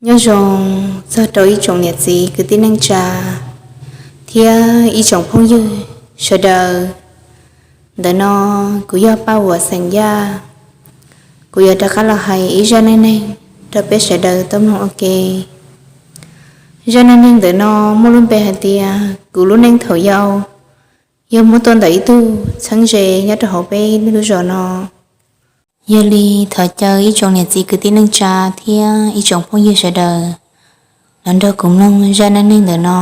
Nyob zoo txog rau ib tsoom niam txiv kwv tij neej tsa thiab ib tsoom phooj ywg sawv daws. Ntawm no kuv yog Paj Vuam xeem Yaj, kuv yuav rov qab los hais ib zaj neej neeg rau peb sawv daws tau mloog ua ke. Zaj neej neeg ntawm no muaj lub npe hais tias kuv lub neej thaum yau, yog muab tuaj ntawm ib tug txheeb ze nyob rau hauv peb lub zos no. Yog li thov caw ib tsoom niam txiv kwv tij neej tsa thiab ib tsoom phooj ywg sawv daws los nrog kuv mloog zaj neej neeg ntawm no.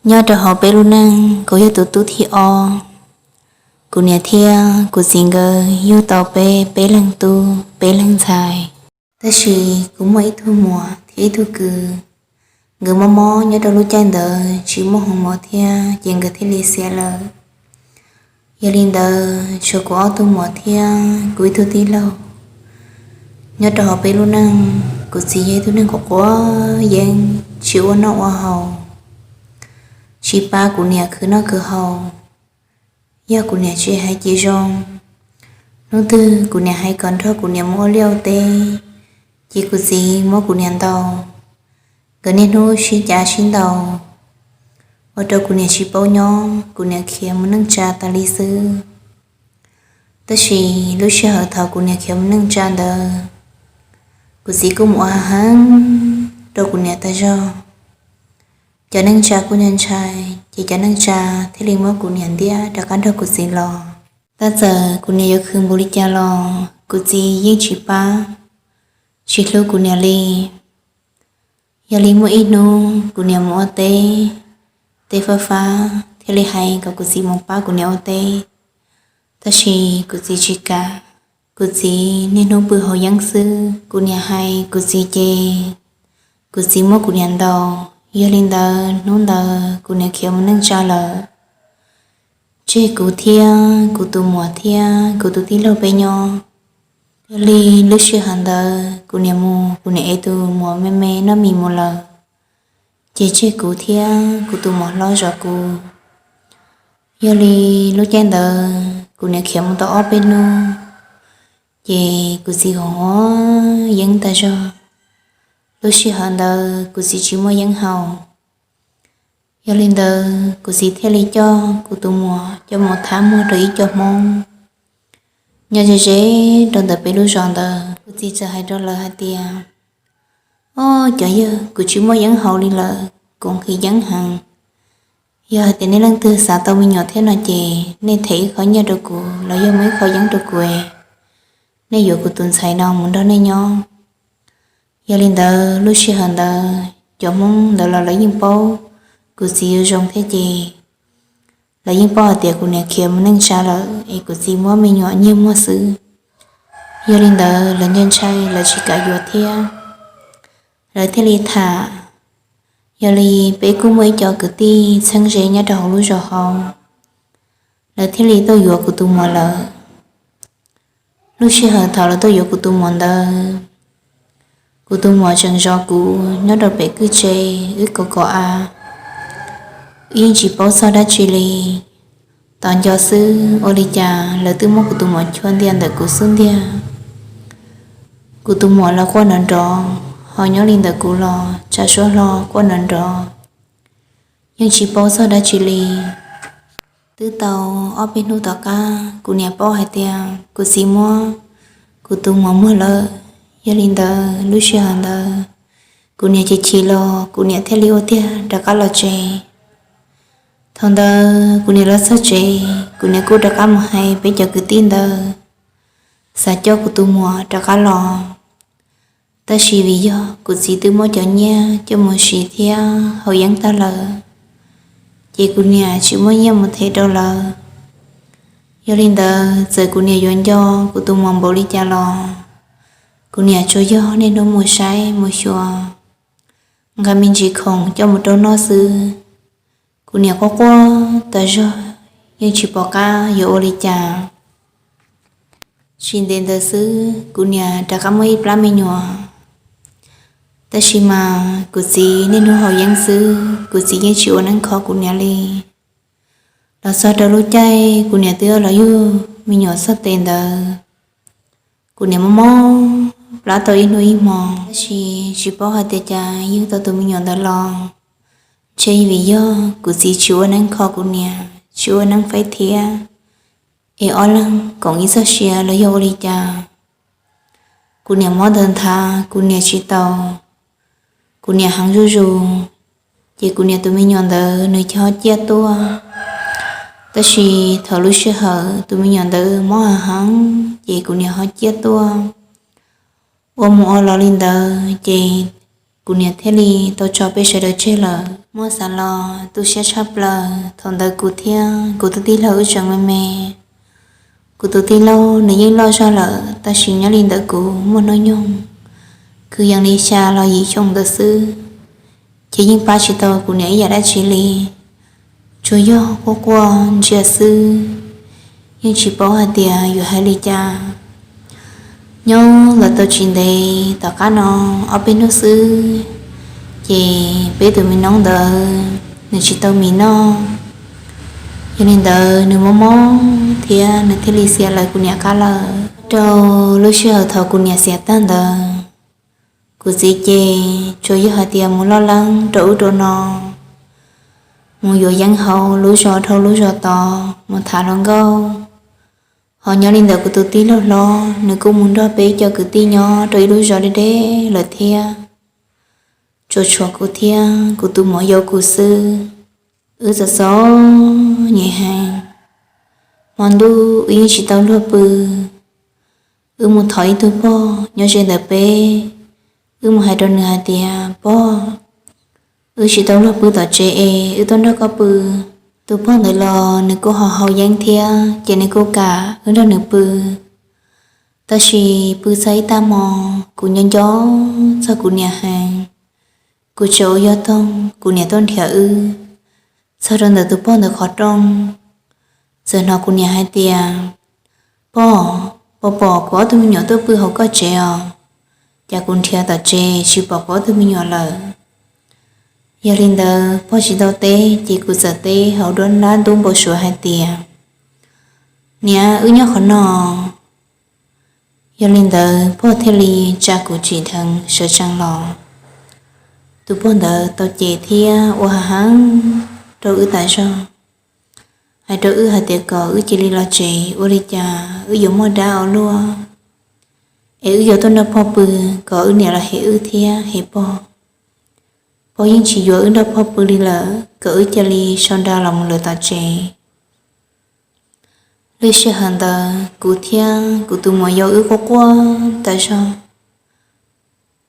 Nyob rau hauv peb lub neej, kuv yog tus tub thib ob. Kuv niam thiab kuv txiv nkawd yug tau peb peb leeg tub peb leeg ntxhais, tab sis kuv muaj ib tug muam thiab ib tug kwv. Nkawd mob mob nyob rau lub caij ntawd tsis muaj hoo mov thiab ces nkawd thiaj li xiam lawm. Yog li ntawd tshuav kuv ob tug muam thiab kuv ib tug tij laug. Nyob rau hauv peb lub neej, kuv txiv yog ib tug neeg quav quav yeeb, tsis ua noj ua haus, tsis pab kuv niam khwv noj khwv haus. Yog kuv niam tsis hais ces zoo, hnub twg kuv niam hais kom nrog kuv niam mus ua liaj ua teb, ces kuv txiv muab kuv niam ntaus. Nkawd niaj hnub sib cav sib ntaus, ua rau kuv niam tsis paub nyob, kuv niam khiav mus neej tsa tas li xwb. Tab sis lub sij hawm thaum kuv niam khiav mus neej tsa ntawd, kuv txiv kuj mus ua heev rau kuv niam tas zog. Cov neej tsa kuj ntshai ntshai, ces cov neej tsa thiaj li muab kuv niam ntiab rov qab nrog kuv txiv los. Tab txawm kuv niam yuav khwv npaum li cas los kuv txiv yeej tsis pab, tsis hlub kuv niam li. Yog li muaj ib hnub kuv niam mus ua teb, teb fab fab thiaj li hais kom kuv txiv mus pab kuv niam ua teb, tab sis kuv txiv tsis kam. Kuv txiv niaj hnub pw haus yeeb xwb, kuv niam hais kuv txiv ces kuv txiv muab kuv niam ntaus. Yog li ntawd hnub ntawd kuv niam khiav mus neej tsa lawm, tseg kuv thiab kuv tus muam thiab kuv tus tij laug peb nyob. Yog li lub sij hawm ntawd kuv niam mus, kuv niam ev tus muam me me noj mis mus lawm, ces tseg kuv thiab kuv tus muam hlob zov kuv. Yog li lub caij ntawd kuv niam khiav mus tau ob peb hnub, ces kuv txiv haus yeeb tas zog. Lub sij hawm ntawd kuv txiv tsis muaj yeeb haus. Yog li ntawd kuv txiv thiaj li coj kuv tus muam coj mus thab muag rau ib co Hmoob nyob ze ze rau ntawm peb lub zos ntawd. Kuv txiv txawm hais rau lawv hais tias, Ob, cov yawg, kuv tsis muaj yeeb haus li lawm, kuv nqhis yeeb heev. Yog hais tias nej leej twg xav tau me nyuam thiab no ces nej them ib qho nyiaj rau kuv los yog muab ib qho yeeb rau kuv, nej yuav kuv tus ntxhais no mus nrog nej nyob. Yog li ntawd lub sij hawm ntawd cov Hmoob ntawd los lawv yeej paub kuv txiv yuav zoo thiab ces lawv yeej paub hais tias kuv niam khiav mus neej tsa lawm es kuv txiv muab me nyuam nyiag muag xwb. Yog li ntawd lawv ntshai ntshai, lawv tsis kam yuav thiab, lawv thiaj li tham. Yog li peb kuj muaj ib co kwv tij txheeb ze nyob rau hauv lub zos hauv, lawv thiaj li tuaj yuav kuv tus muam lawm. Lub sij hawm thaum lawv tuaj yuav kuv tus muam ntawd, kuv tus muam tseem zov kuv nyob rau pem kwj tse, wb kov kov av, wb yeej tsis paub txog dab tsi li. Tos nco xwb ua li cas lawv twb muab kuv tus muam chua ntiag ntawm kuv xub ntiag. Kuv tus muam los quaj nrov nrov, ho nyob li ntawm kuv los tsa suab hlo quaj nrov nrov, yeej tsis paub txog dab tsi li. Twb tau ob peb hnub tom qab kuv niam paub hais tias kuv txiv muab kuv tus muam muag lawm. Yog li ntawd lub sij hawm ntawd kuv niam chim chim los kuv niam thiaj li ua tiag rov qab los tsev. Thaum ntawd kuv niam los txog tsev, kuv niam kuj rov qab mus hais peb cov kwv tij ntawd, xav coj kuv tus muam rov qab los. Tab sis vim yog kuv txiv twb muab cov nyiaj coj mus siv thiab haus yeeb tag lawm, ces kuv niam tsis muaj nyiaj mus them rau lawv. Yog li ntawd txawm kuv niam yuav nco kuv tus muam npaum li cas los, kuv niam tsuas yog niaj hnub mus saib mus xyuas, nqa me ntsis khoom coj mus rau noj xwb. Kuv niam quaj quaj tas zog, yeej tsis pom qab yuav ua li cas. Tsis ntev ntawd xwb kuv niam rov qab muaj ib plab me nyuam. Tab sis mas kuv txiv niaj hnub haus yeeb xwb, kuv txiv yeej tsis ua neeb kho kuv niam li. Los txog rau lub caij kuv niam twb los yug me nyuam txog tes ntawd, kuv niam mob mob plab tau ib hnub ib hmo, tab sis tsis paub hais tias cas yug tau tus me nyuam ntawd los, ntshe vim yog kuv txiv tsis ua neeb kho kuv niam, tsis ua neeb faib thiab, es ob leeg koom ib txoj sia los yog ua li cas. Kuv niam mob ntawd nthav kuv niam tsis tau, kuv niam heev zuj zus, ces kuv niam tus me nyuam ntawd nws cia ho ciaj tuaj. Tab sis thaum lub sij hawm tus me nyuam ntawd mob heev heev ces kuv niam ho ciaj tuaj. Ua mus ua los li ntawd ces kuv niam thiaj li tau tso peb sawv daws tseg lawm. Muab xav los tu siab tshaj plaws, thaum ntawd kuv thiab kuv tus tij laug wb tseem me me. Kuv tus tij laug nws yeej loj zog lawm, tab sis nyob li ntawm kuv muaj hnub nyoog kwv yees li xya los yim xyoo ntawd xwb, ces yeej pab tsis tau kuv niam ib yam dab tsi li, tsuas yog quaj quaj ntsia xwb, yeej tsis paub hais tias yuav hais li cas. Nyob los tau tsis ntev tom qab no, ob peb hnub xwb, ces peb tus me noob ntawd nws tsis tau mis noj. Yog li ntawd nws mob mob thiab nws thiaj li xiam lawv kuv niam qab lawm. Rau lub sij hawm thaum kuv niam xiam tag ntawd, kuv txiv ces tsuas yog hais tias mus loj leeb rau ub rau no, mus yuav yeeb hauv lub zos dhau lub zos tod mus tham hluas nkauj. Ho nyob li ntawd kuv tus tij laug hlob nws kuj mus nrog peb cov kwv tij nyob rau ib lub zos deb deb lawm thiab. Tsuas tshuav kuv thiab kuv tus muam yau kuv xwb. Wb txom txom nyem heev. Hmo ntuj wb yeej tsis tau luag pw. Wb mus thov ib tug pog nyob ze ntawm peb, wb mus hais rau nws hais tias, pog, wb tsis tau luag pw tom tsev es wb tuaj nrog koj pw. Tus pog ntawd los nws kuj ho haus yeeb thiab ces nws kuj kam wb nrog nws pw. Tab sis pw txog ib tag hmo, kuv nco nco txog kuv niam heev. Kuv tseem ua yog toog kuv niam tuaj nrhiav wb txog rau ntawm tus pog ntawd qhov rooj, txawm hnov kuv niam hais tias, pog, puas pom kuv ob tug me nyuam tuaj pw hauv koj tsev os? Cas kuv nrhiav tom tsev tsis pom kuv ob tug me nyuam lawm. Yog li ntawd pog tsis tau teb ces kuv txawm teb hauv dab ntub npau suav hais tias, niam, wb nyob qhov no. Yog li ntawd pog thiaj li tsa kuv tsim dheev sawv tsees los. Tus pog ntawd tau cem thiab ua hav heev rau wb tas zog, hais rau wb hais tias kom wb cia li los tsev, ua li cas wb yuav muaj dab ua luaj, es wb yuav tuaj nrog pog pw, kom wb niam los hem wb thiab hem pog. Pog yeej tsis yuav wb nrog pog pw li lawm, kom wb cia li sau nra los mus lawm tom tsev. Lub sij hawm ntawd kuv thiab kuv tus muam yau wb quaj quaj tas zog.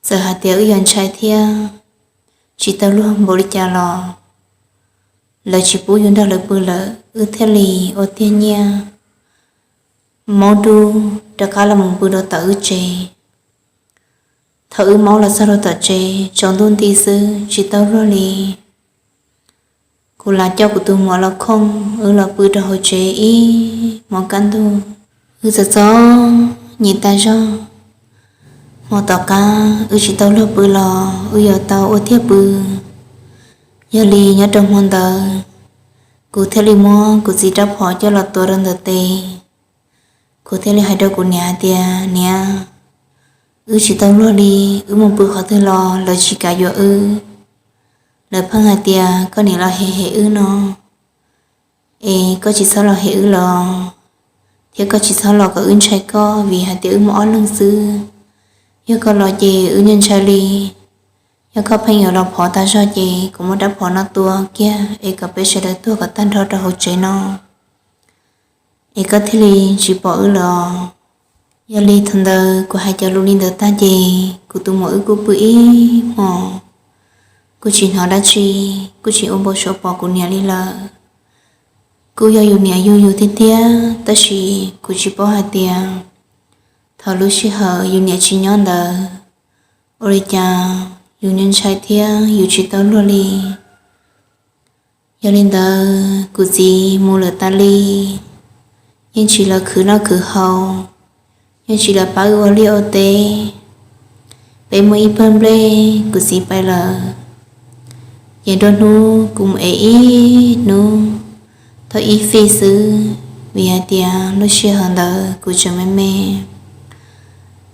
Txawm hais tias wb yuav ntshai thiab tsis tau luag npaum li cas los lawv tsis pub yus nrog lawv pw lawm, wb thiaj li ua tiag nyiaj maub dub rov qab los mus pw rau tom wb tsev. Thaum wb maub los txog rau tom tsev tsaus ntuj nti xwb tsis tau luag li. Kuv lam coj kuv tus muam los khooj wb los pw rau hauv tsev ib hmos kaj ntug. Wb txom txom nyem tas zog. Hmo tom qab wb tsis tau luag pw los wb yuav tau ua tiag pw. Yog li nyob rau hmo ntawd, kuv thiaj li muab kuv txiv rab phom coj los tuav rau ntawm tes. Kuv thiaj li hais rau kuv niam hais tias, niam, wb tsis tau luag li, wb mus pw qhov twg los lawv tsis kam yuav wb. Lawv pheej hais tias koj niam los hem hem wb no, es koj tsis txhob los hem wb los, thiab koj tsis txhob los kom wb ntshai koj vim hais tias wb muaj ob leeg xwb. Yog koj los ces wb nyuaj ntshai li. Yog koj pheej yuav los phov tas zog ces kuv muab rab phom no tua kiag es kom peb sawv daws tuag kom tag nrho rau hauv tsev no, es koj thiaj li tsis pom wb los. Yog li thaum ntawd kuv hais cov lus li ntawd tag ces kuv tus muam wb kuj pw ib hmos, kuj tsis hnov dab tsi, kuj tsis ua npau suav pom kuv niam li lawm. Kuj yog yus niam yug yus tiag tiag, tab sis kuv tsis paub hais tias thaum lub sij hawm yus niam tsis nyob ntawd, ua li cas yus nyuaj ntshai thiab yus tsis tau luag li. Yog li ntawd kuv txiv mus lawm tas li, yeej tsis los khwv noj khwv haus, yeej tsis los pab wb ua liaj ua teb. Peb muaj ib pawg nplej kuv txiv pais lawm, ces nruab hnub kuv mus ev ib hnub, tau ib fij xwb, vim hais tias lub sij hawm ntawd kuv tseem me me.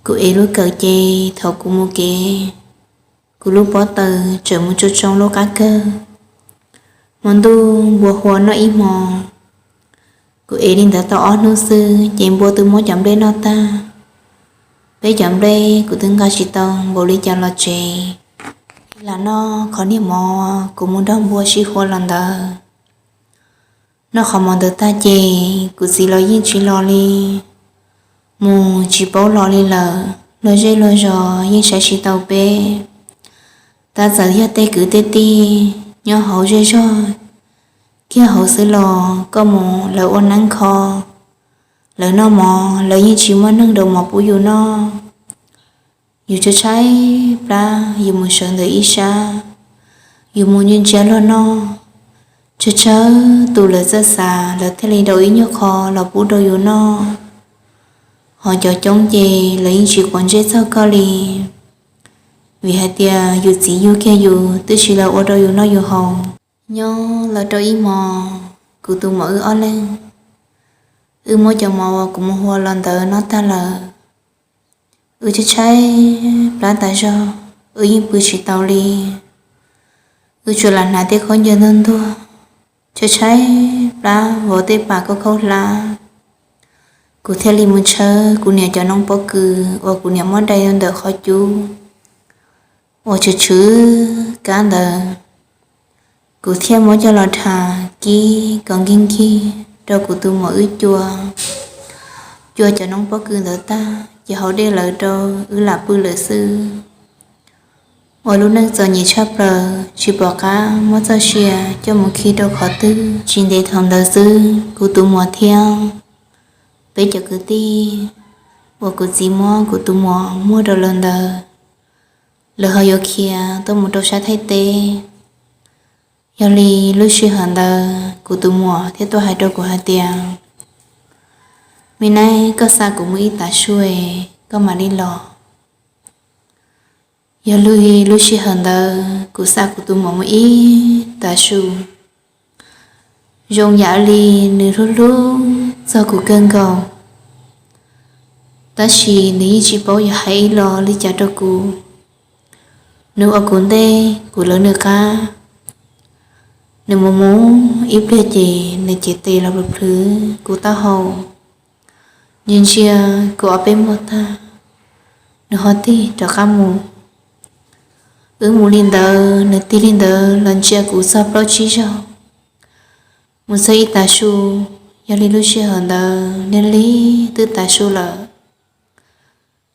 Kuv ev lub kawm ces thaum kuv mus kev, kuv lub pob taws tseem mus tsoo tsoo lub qab kawg. Hmo ntuj npua hua noj ib hmo, kuv ev li ntawd tau ob hnub xwb ces npua twb muab cov nplej noj tag. Peb cov nplej kuv twb nqa tsis tau npaum li cas los tsev, lam noj qhov niag mov kuv mus nrog npua sib hua los ntawd. Noj qhov mov ntawd tag ces kuv txiv los yeej tsis los li, mus tsis paub los li lawm. Luag zej luag zos yeej saib tsis tau peb, tab txawm yog tej kwv tej tij nyob hauv zej zog kiag hauv xwb los koj mus lawv ua neeb kho, lawv noj mov lawv yeej tsis muaj neeg rau mov pub yus noj. Yus tshaib tshaib plab yus mus sawv ntawm ib sab, yus mus ntsia ntsia luag noj, tsawg tsawg tus lawv txawj xav lawv thiaj li rau ib nyuag qho los pub rau yus noj. Ho cov coob ces lawv yeej tsis quav ntsej txog koj li, vim hais tias yus txiv yug kiag yus twb tsis los ua rau yus noj yus haus. Nyob los rau ib hmo, kuv tus muam wb ob leeg, wb muab cov mov uas kuv mus hua los ntawd noj tag lawm. Wb tshaib tshaib plab tas zog, wb yeej pw tsis tau li. Wb tsuas lam hnav tej khaub ncaws ntuag ntuag, tshaib tshaib plab vov tej pas khaub khaub hlab. Kuv thiaj li mus tshawb kuv niam cov noob pob kws uas kuv niam muab dai ntawm qhov cub uas tshwm tshwm kab ntawd. Kuv thiaj muab coj los dhas kib kom nkig nkig rau kuv tus muam wb cua. Cua cov noob pob kws ntawd tag ces haus dej lawm rau wb lam pw lawm xwb. Ua lub neej txom nyem tshaj plaws tsis pom qab muab txoj sia coj mus khi rau qhov twg. Tsis ntev thaum ntawd xwb kuv tus muam thiab peb cov kwv tij uas kuv txiv muab kuv tus muam muag rau lawv ntawd, lawv ho yuav khiav tuaj mus rau sab Thaib teb. Yog li lub sij hawm ntawd kuv tus muam thiaj tuaj hais rau kuv hais tias, Me Naib, koj xa kuv mus ib tav su es koj mam li los. Yog li lub sij hawm ntawd kuv xa kuv tus muam mus ib tav su, zoo yam li nws hlub hlub txog kuv kawg nkaus, tab sis nws yeej tsis paub yuav hais ib los li cas rau kuv. Nws ua kuv ntej kuv lawv nws qab, nws mus mus ib pliag ces nws cev tes los plhws plhws kuv taub hau, ntsia ntsia kuv ob peb muag tag, nws ho tig rov qab mus. Wb mus li ntawd nws tig li ntawd los ntsia kuv txog plaub tsib zaug, mus txog ib tav su. Yog li lub sij hawm ntawd niag li twb tav su lawm.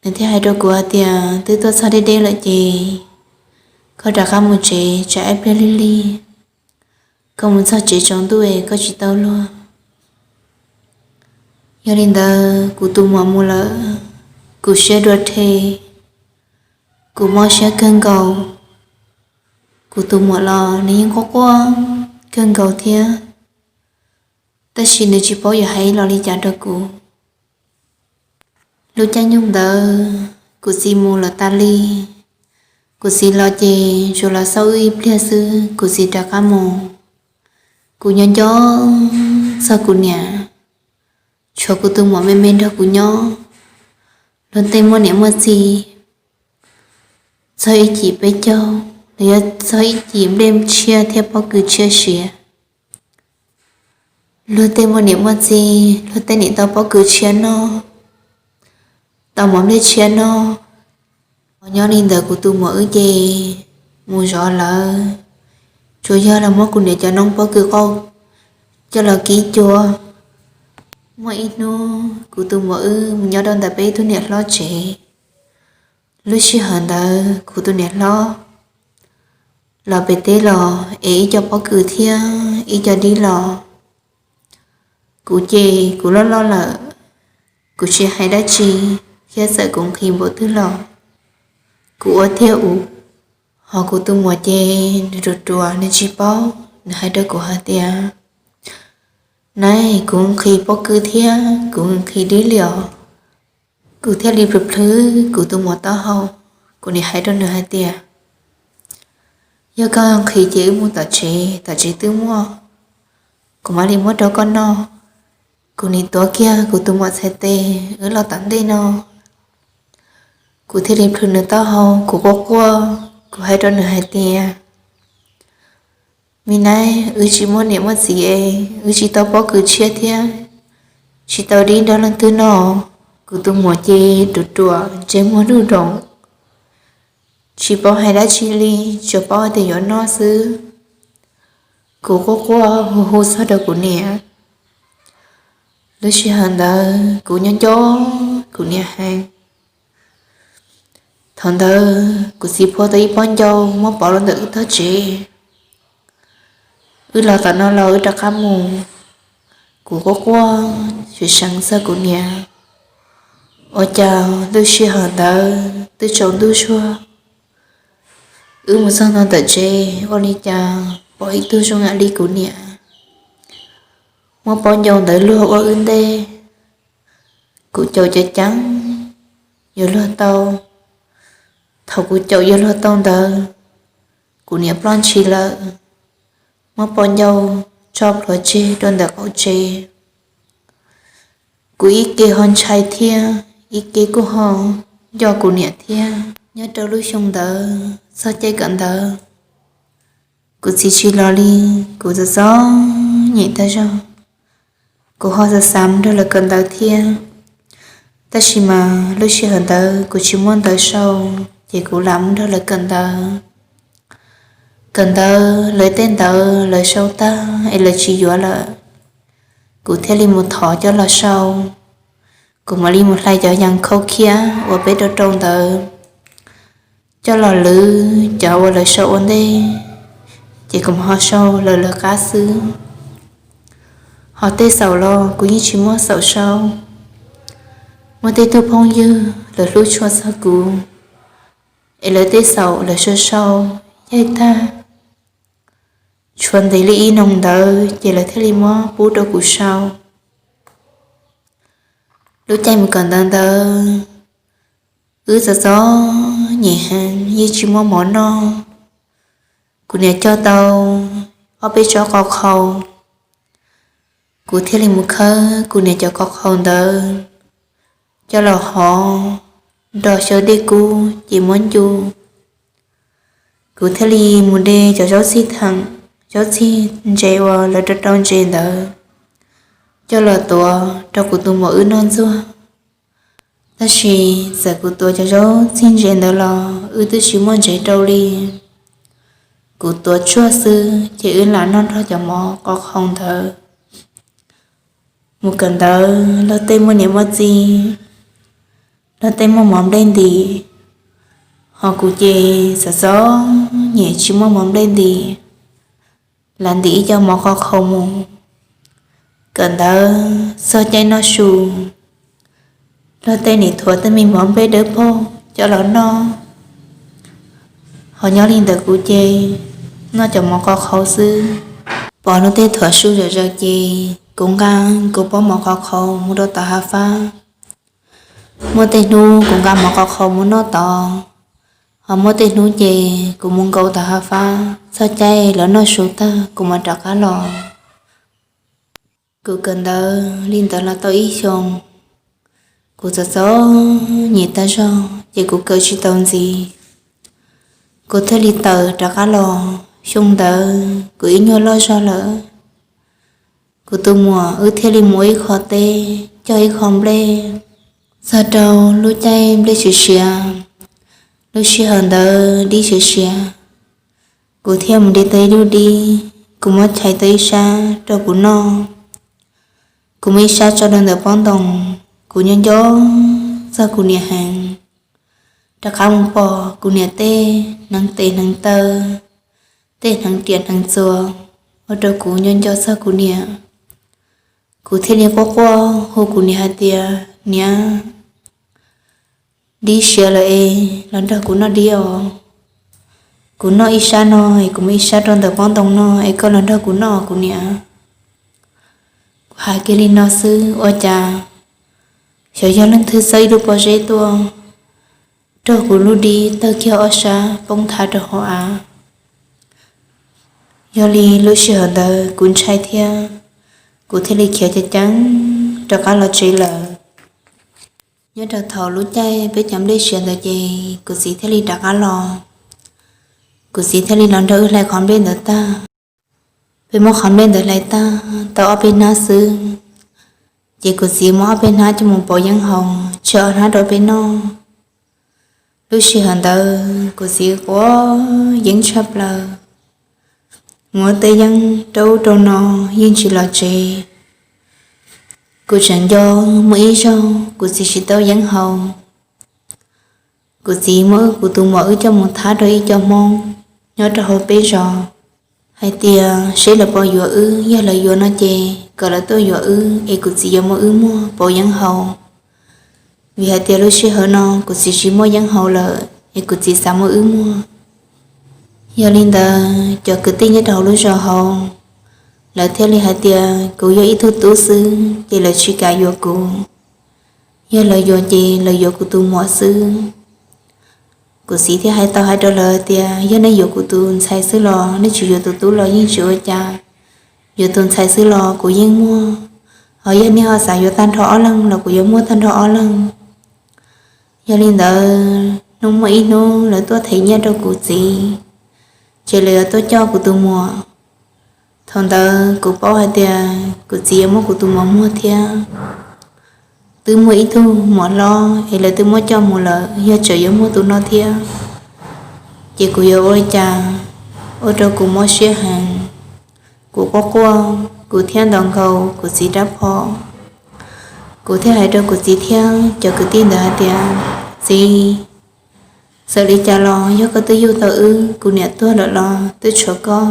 Nws thiaj hais rau kuv hais tias, Twb tuaj txog deb deb lawm ces koj rov qab mus tsev, tsam ib pliag lig lig koj mus txog tsev tsaus ntuj es koj tsis tau luag. Yog li ntawd kuv tus muam mus lawm, kuv siab dua rhe, kuv mob siab kawg nkaus. Kuv tus muam los nws yeej quaj quaj kawg nkaus thiab, tab sis nws tsis paub yuav hais los li cas rau kuv. Lub caij nyoog ntawd kuv txiv mus lawm tas li. Kuv txiv los ces tsuas los xauj wb ib pliag xwb kuv txiv rov qab mus. Kuv nyob nco txog kuv niam, tshuav kuv tus muam me me nrog kuv nyob. Luag tej muaj niam muaj txiv txog ib cim peb caug, los yog txog ib cim nplej tshiab thiab pob kws tshiab siav. Luag tej muaj niam muaj txiv, luag tej niam tau pob kws tshiab noj, tau mov nplej tshiab noj. Nyob li ntawd kuv tus muam wb ces mus zov lawv, tsuas yog los muab kuv niam cov noob pob kws qau coj los kib cua. Muaj ib hnub kuv tus muam wb mus nyob rau ntawm peb ib tug niam hlob tsev. Lub sij hawm ntawd kuv tus niam hlob los pem teb los es ib co pob kws thiab ib co dib los. Kuv ces kuv loj loj lawm, kuv tsis hais dab tsi, thiab txawm kuv nqhis npaum twg los kuv ua tiag ua. Ho kuv tus muam ces nws ruam ruam nws tsis paub, nws hais rau kuv hais tias, Nab, kuv nqhis pob kws thiab kuv nqhis dib li os. Kuv thiaj li plhws plhws kuv tus muam taub hau, kuv nim hais rau nws hais tias, Yog koj nqhis ces wb mus tom tsev, tom tsev twb muaj, kuv mam li muab rau koj noj. Kuv nim tuav kiag kuv tus muam txhais tes wb los tom ntej no. Kuv thiaj li plhws nws taub hau, kuv quaj quaj, kuv hais rau nws hais tias, Me nab, wb tsis muaj niam muaj txiv es wb tsis tau pob kws tshiab thiab tsis tau dib nrog leej twg noj. Kuv tus muam ces ruam ruam, ntsej muag dub doom, tsis paub hais dab tsi li, tsuas paub hais tias yuav noj xwb. Kuv quaj quaj hu hu txog rau kuv niam. Lub sij hawm ntawd kuv nyob nco kuv niam heev. Thaum ntawd kuv txiv phua tau ib pob ncau muab pov rau ntawm wb tog tsev. Wb los tom no los wb rov qab mus, kuv quaj quaj seev seev txog kuv niam. Ua cas lub sij hawm ntawd twb tsaus ntuj zuag, wb mus txog ntua ntawm tsev ua li cas pom ib tug zoo ib yam li kuv niam muab pob ncau ntawd luag ua wb ntej. Kuv caum ceev ceev yuav luag tau. Thaum kuv caum yuav luag tau ntawd, kuv niam ploj ntshis lawm, muab pob ncau tso plhuav tseg rau ntawm qaum tsev. Kuv ib ke ho ntshai thiab ib ke kuj ho nco kuv niam thiab. Nyob rau lub xyoo ntawd txog caij kawm ntawv, kuv txiv tsis los li, kuv txom txom nyem tag zog. Kuv ho xav xav mus nrog lawv kawm ntawv thiab, tab sis mas lub sij hawm ntawd kuv tsis muaj ntawv sau, ces kuv lam mus nrog lawv kawm ntawv. Kawm ntawv lawv tej ntawv lawv sau tag es lawv tsis yuav lawm, kuv thiaj li mus thov coj los sau. Kuv mam li mus hlais cov yas khau khiab uas peb rau rau ntawd coj los lwv cov uas lawv sau ua ntej, ces kuv mam ho sau lawv lawv qab xwb. Ho tej xaum los kuv yeej tsis muaj xaum sau. Muaj tej tug phooj ywg lawv hlub tshua txog kuv, es lawv tej xaum lawv sau sau yaig tag, tshuav ntev li ib noo ntawd ces lawv thiaj li muab pub rau kuv sau. Lub caij mus kawm ntawv ntawd, wb txom txom nyem heev yeej tsis muaj mov noj. Kuv niam cog tau ob peb tsob qos qhau, kuv thiaj li mus khawb kuv niam cov qos qhau ntawd coj los hov nrog xyaw dej kub ces muab ncu. Kuv thiaj li mus de cov zaub txhij theem, zaub txhij ntses uas lawv rau rau ntses ntawd coj los tuav rau kuv tus muam wb noj ntxuag. Tab sis txawm kuv tuav cov zaub txhij ntses ntawd los wb twb tsis muaj ntses rau li. Kuv tuav tsuag xwb ces wb lam noj nrog cov mov qos qhau ntawd. Mus kawm ntawv luag tej muaj niam muaj txiv, luag tej muaj mov nplej ntim, ho kuv ces txom txom nyem tsis muaj mov nplej ntim, lam ntim ib co mov qos qhau mus. Kawm ntawv txog caij noj su, luag tej nim thuav tej me mov nplej dawb paug coj los noj, ho nyob li ntawd kuv ces noj cov mov qos qhau xwb. Pom luag tej thuav su zom zaws ces kuv nqa kuv pob mov qos qhau mus rau tom hav fab. Muaj tej hnub kuv nqa mov qos qhau mus noj tod, ho muaj tej hnub ces kuv mus nkaum tom hav fab, txog caij lawv noj su tag kuv mam rov qab los. Kuv kawm ntawv li ntawd los tau ib xyoos, kuv txom txom nyem tag zog ces kuv kawm tsis tau ntxiv, kuv thiaj li tawm rov qab los. Xyoo ntawd kuv ib nyuag loj zog lawm, kuv tus muam wb thiaj li mus ua ib qho teb cog ib qho nplej. Txog rau lub caij nplej siav siav, lub sij hawm ntawd dib siav siav, kuv thiaj mus de tau ib lub dib, kuv muab chais tau ib sab rau kuv noj. Kuv muab ib sab tso rau ntawm pob ntoos, kuv nyob nco txog kuv niam heev. Rov qab mus pom kuv niam tej hneev tes hneev taw, tej hneev riam hneev txuas, ua rau kuv nyob nco txog kuv niam. Kuv thiaj li quaj quaj hu kuv niam hais tias, Niam, dib siav lawm es los nrog kuv noj dib os. Kuv noj ib sab no es kuv muab ib sab rau ntawm pob ntoos no es koj los nrog kuv noj, kuv niam. Kuv hais kiag li no xwb ua cas xyov yog leej twg txawb ib lub pob zeb tuaj, raug kuv lub dib tawg kiag ob sab poob thav rau hauv av. Yog li lub sij hawm ntawd kuv ntshai thiab, kuv thiaj li khiav ceev ceev rov qab los tsev lawm. Nyob rau thaum lub caij peb cov nplej siav ntawd ces kuv txiv thiaj li rov qab los. Kuv txiv thiaj li los nrog wb hlais qhov nplej ntawd tag. Peb muab qhov nplej ntawd hlais tag tau ob peb hnab xwb, ces kuv txiv muab ob peb hnab coj mus pauv yeeb haus, tseg ob hnab rau peb noj. Lub sij hawm ntawd kuv txiv quav yeeb tshaj plaws, muab tej yeeb rau ub rau no yeej tsis los tsev. Kuv tseem nco muaj ib zaug kuv txiv tsis tau yeeb haus, kuv txiv muab wb kuv tus muam wb coj mus thab rau ib co Hmoob nyob rau hauv peb zos, hais tias seb lawv puas yuav wb, yog lawv yuav no ces kom lawv tuaj yuav wb es kuv txiv yuav muab wb muag pauv yeeb haus. Vim hais tias lub sij hawm no kuv txiv tsis muaj yeeb haus lawm es kuv txiv xav muab wb muag. Yog li ntawd cov kwv tij nyob rau hauv lub zos hauv, lawv thiaj li hais tias kuv yog ib tug tub xwb ces lawv tsis kam yuav kuv. Yog lawv yuav ces lawv yuav kuv tus muam xwb. Kuv txiv thiaj hais tau hais rau lawv tias yog nej yuav kuv tus ntxhais xwb los nej tsis yuav tus tub los yeej tsis ua cas, yuav tus ntxhais xwb los kuv yeej muag. Ho yog nej ho xav yuav tag nrho ob leeg los kuv yuav muag tag nrho ob leeg. Yog li ntawd hnub muaj ib hnub lawv tuaj them nyiaj rau kuv txiv, ces lawv yuav tuaj coj kuv tus muam. Thaum ntawd kuv paub hais tias kuv txiv yuav muab kuv tus muam muag thiab. Twb muaj ib tug muam hlob es lawv twb muab coj mus lawm, yog tseem yuav muaj tus no thiab, ces kuv yuav ua li cas? Ua rau kuv mob siab heev. Kuv quaj quaj, kuv thiaj ntaus nkaus kuv txiv rab phom. Kuv thiaj hais rau kuv txiv thiab cov kwv tij ntawd hais tias, txiv, txawm li cas los yog koj twb yug tau wb, kuv niam tuag lawm los twb tshuav koj.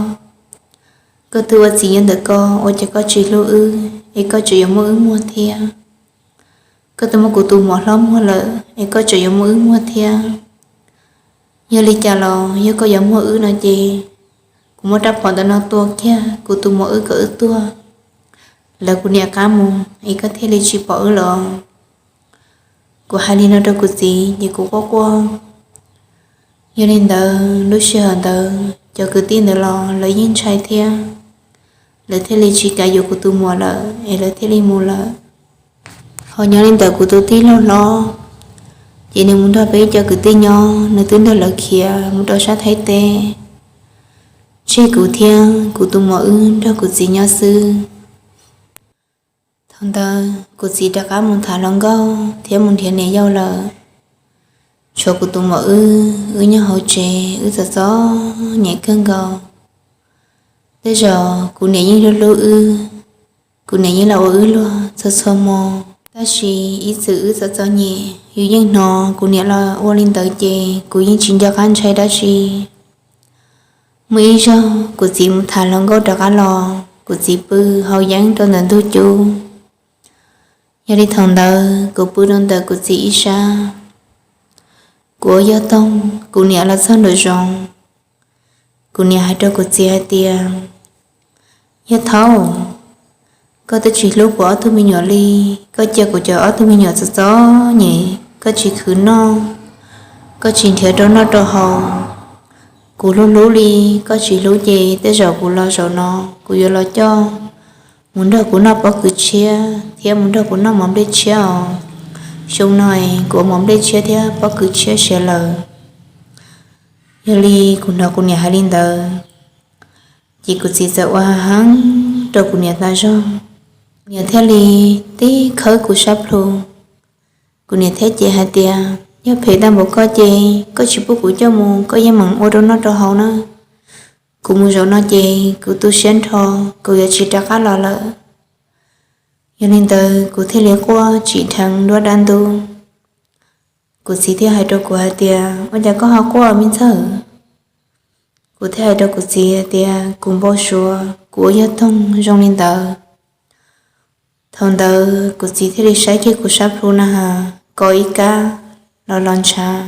Koj twb ua txiv nyob ntawm koj, ua cas koj tsis hlub wb es koj tseem yuav muab wb muag thiab? Koj twb muab kuv tus muam hlob muag lawm es koj tseem yuav muab wb muag thiab. Yog li cas los yog koj yuav muag wb no ces kuv muab rab phom ntawm no tua kiag kuv tus muam wb kom wb tuag, lawv kuv niam qab mus es koj thiaj li tsis pom wb los. Kuv hais li no rau kuv txiv ces kuv quaj quaj. Yog li ntawd lub sij hawm ntawd cov kwv tij ntawd los lawv yeej ntshai thiab, lawv thiaj li tsis kam yuav kuv tus muam lawm es lawv thiaj li mus lawm. Ho nyob li ntawm kuv tus tij laug hlob, ces nws mus nrog peb cov kwv tij nyob, nws twb nrog lawv khiav mus rau sab Thaib teb, tseg kuv thiab kuv tus muam wb nrog kuv txiv nyob xwb. Thaum ntawd kuv txiv rov qab mus tham hluas nkauj thiab mus nrhiav niam yau lawm. Tshuav kuv tus muam wb, wb nyob hauv tsev wb txom txom nyem kawg nkaus. Tej zaum kuv niam yeej hlub hlub wb, kuv niam yeej los ua wb luag txhua txhua hmo, tab sis ib txwm wb txom txom nyem yus yeej hnov kuv niam los ua li ntawd ces kuv yeej tsis nco qab ntshai dab tsi. Muaj ib zaug kuv txiv mus tham hluas nkauj rov qab los, kuv txiv pw haus yeeb rau ntawm ntug cub. Yog li thaum ntawd kuv pw rau ntawm kuv txiv ib sab, kuv ua yog toog, kuv niam los txog nraum zoov. Kuv niam hais rau kuv txiv hais tias, yog thaum koj twb tsis hlub kuv ob tug me nyuam li, koj cia kuv cov ob tug me nyuam txom txom nyem, koj tsis khwv noj, koj tsis nrhiav rau noj rau haus, kuv hlub hlub li koj tsis hlub ces tej zaum kuv los zaum no kuv yuav los coj mus nrog kuv noj pob kws tshiab thiab mus nrog kuv noj mov nplej tshiab os. Xyoo no kuv ua mov nplej tshiab thiab pob kws tshiab siav lawm. Yog li kuv hnov kuv niam hais li ntawd, ces kuv txiv txawm ua heev rau kuv niam tas zog. Kuv niam thiaj li tib khawb kuv sab plhu. Kuv niam thiaj cem hais tias, yog phem tag npaum koj ces koj tsis pub kuv coj mus koj yeej meem ua rau noj rau haus na. Kuv mus zaum no ces kuv tu siab nrho, kuv yuav tsis rov qab los lawm. Yog li ntawd kuv thiaj li quaj tsim dheev nruab dab ntub. Kuv txiv thiaj hais rau kuv hais tias, ua cas koj ho quaj me ntxawg? Kuv thiaj hais rau kuv txiv hais tias, kuv npau suav kuv ua yog toog zoo li ntawd. Thaum ntawd kuv txiv thiaj li saib kiag kuv sab plhu na has, kov ib kab los los ntshav.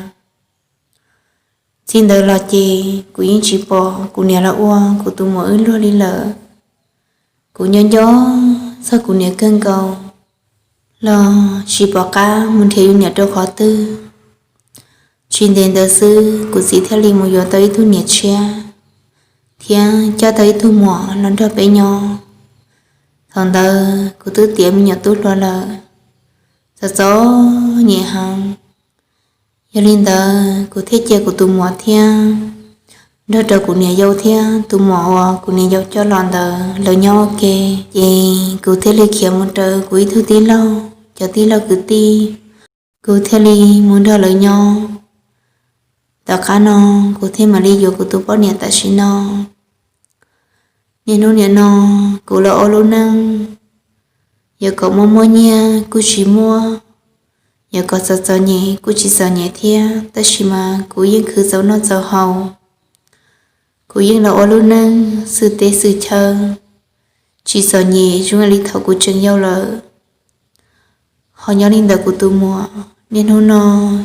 Txij ntawd los ces kuv yeej tsis pom kuv niam los ua kuv tus muam wb luag li lawm. Kuv nco nco txog kuv niam kawg nkaus, los tsis pom qab mus nrhiav yus niam rau qhov twg. Tsis ntev ntawd xwb kuv txiv thiaj li mus yuav tau ib tug niam tshiab thiab coj tau ib tug muam los nrog peb nyob. Thaum ntawd kuv twb tiav me nyuam tub hluas lawm. txom txom nyem heev. Yog li ntawd kuv thiaj cia kuv tus muam thiab nrog rau kuv niam yau thiab tus muam uas kuv niam yau coj los ntawd lawv nyob ua ke. Ces kuv thiaj li khiav mus raws kuv ib tug tij laug, cov tij laug kwv tij, kuv thiaj li mus nrog lawv nyob. Tom qab no kuv thiaj mam li yuav kuv tus poj niam tam sim no. Niaj hnub niam no kuv los ua lub neej, yuav kom muaj muaj nyiaj kuj tsis muaj, yuav kom txom txom nyem kuj tsis txom nyem thiab, tab sis mas kuv yeej khwv txaus noj txaus haus. Kuv yeej los ua lub neej xwm teb xwm chaw, tsis txom nyem zoo li thaum kuv tseem yau lawm. Ho nyob li ntawm kuv tus muam, niaj hnub no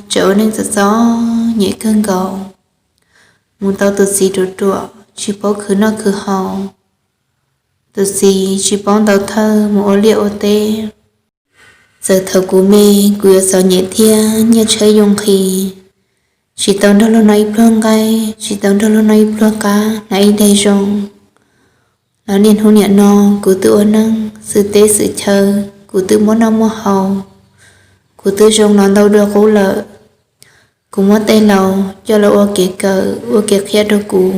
tseem ua neej txom txom nyem kawg nkaus. Mus tau tus txiv ruam ruam tsis paub khwv noj khwv haus, tus txiv tsis paub ntaus thawj mus ua liaj ua teb. Txawm thaum kuv me kuv yuav txom nyem thiab nyiaj tsheb yuav nqhis, tsis tau nrog luag noj ib pluag nqaij, tsis tau nrog luag noj ib pluag qab hnav ib daig zoo, los niaj hnub niam no kuv twb ua neej xwm teb xwm chaw, kuv twb muaj noj muaj haus, kuv twb zoo los ntau dua qub lawm. Kuv muab tej laus coj los ua kev kawm ua kev qhia rau kuv.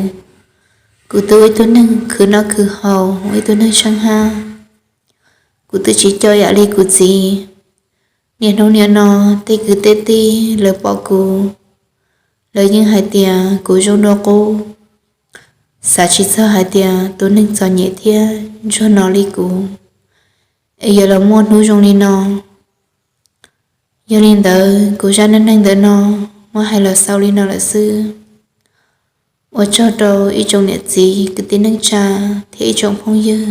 Kuv twb ua ib tug neeg khwv noj khwv haus, ua ib tug neeg tsheej hab. Kuv twb tsis coj yam li kuv txiv. Niaj hnub niam no tej kwv tej tij lawv pom kuv, lawv yeej hais tias kuv zoo dua qub. Xav tsis txog hais tias tus neeg txom nyem thiab ntsuag no li kuv es yuav los muaj hnub zoo li no. Yog li ntawd kuv zaj neej neeg ntawm no muab hais los xaus li no lawm xwb. Ua tsaug rau ib tsoom niam txiv kwv tij neej tsa thiab ib tsoom phooj ywg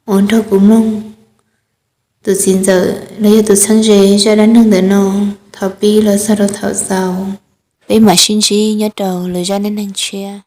uas nrog kuv mloog tus txiv ntxawm los yog tus txheeb ze zaj dab neeg ntawm no thaum pib los txog rau thaum xaus. Peb mam sib ntsib nyob rau lwm zaj dab neeg tshiab.